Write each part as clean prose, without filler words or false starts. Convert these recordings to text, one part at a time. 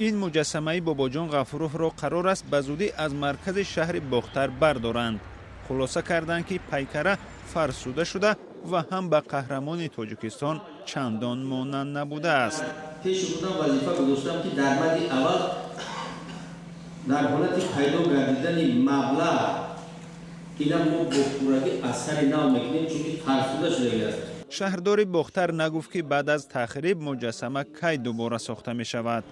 Ин муҷассамаи Бобоҷон Ғафуровро қарор аст ба зудӣ аз маркази шаҳри Бохтар бардоранд. Хулоса карданд, ки пайкара фарсуда шуда ва ҳам ба қаҳрамони Тоҷикистон чандон монанд набудааст. Пеши худам вазифа гузоштам, ки дар мадди аввал, дар ҳолати пайдо гардидани маблағ, ина мо бо пуррагӣ аз сари нав мекунем, чунки фарсуда шудагиаст. Шаҳрдори Бохтар нагуфт, ки баъд аз тахриб муҷассама кай дубора сохта мешавад.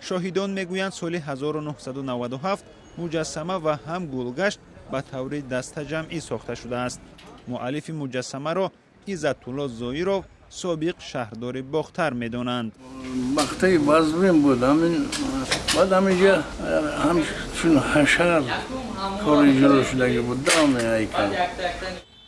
Шоҳидон мегӯянд, соли 1997 муҷассама ва ҳам гулгашт ба таври дастаҷамъӣ сохта шудааст. Муаллифи муҷассамаро Иззатулло Зоиров, собиқ шаҳрдори Бохтар, медонанд. Мақтаи вазмин буд ҳамин. Баъд ҳаминҷа ҳамчун ҳашар кор иҷро шудагӣ буд, давми ҳайкал.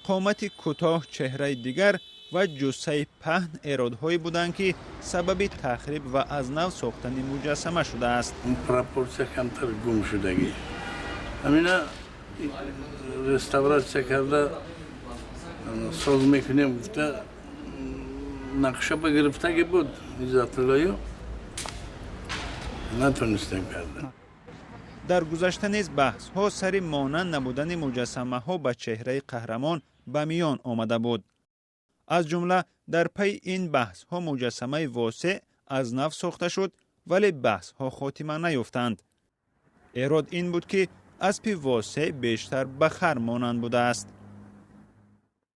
Қомати кӯтоҳ, чеҳраи дигар ва ҷуссаи паҳн эродҳое буданд, ки сабаби тахриб ва аз нав сохтани муҷассама шудааст. Пропорсия камтар гум шудагӣ. Ҳамина реставратсия карда соз мекунем гуфта, нақша ба гирифтагӣ буд Иззатуллою, натонистем карда. Дар гузашта низ баҳсҳо сари монанд набудани муҷассамаҳо ба чеҳраи қаҳрамон ба миён омада буд. Аз ҷумла дар пайи ин баҳсҳо муҷассамаи Восеъ аз нав сохта шуд, вале баҳсҳо хотима наёфтанд. Эрод ин буд, ки аспи Восеъ бештар ба хар монанд будааст.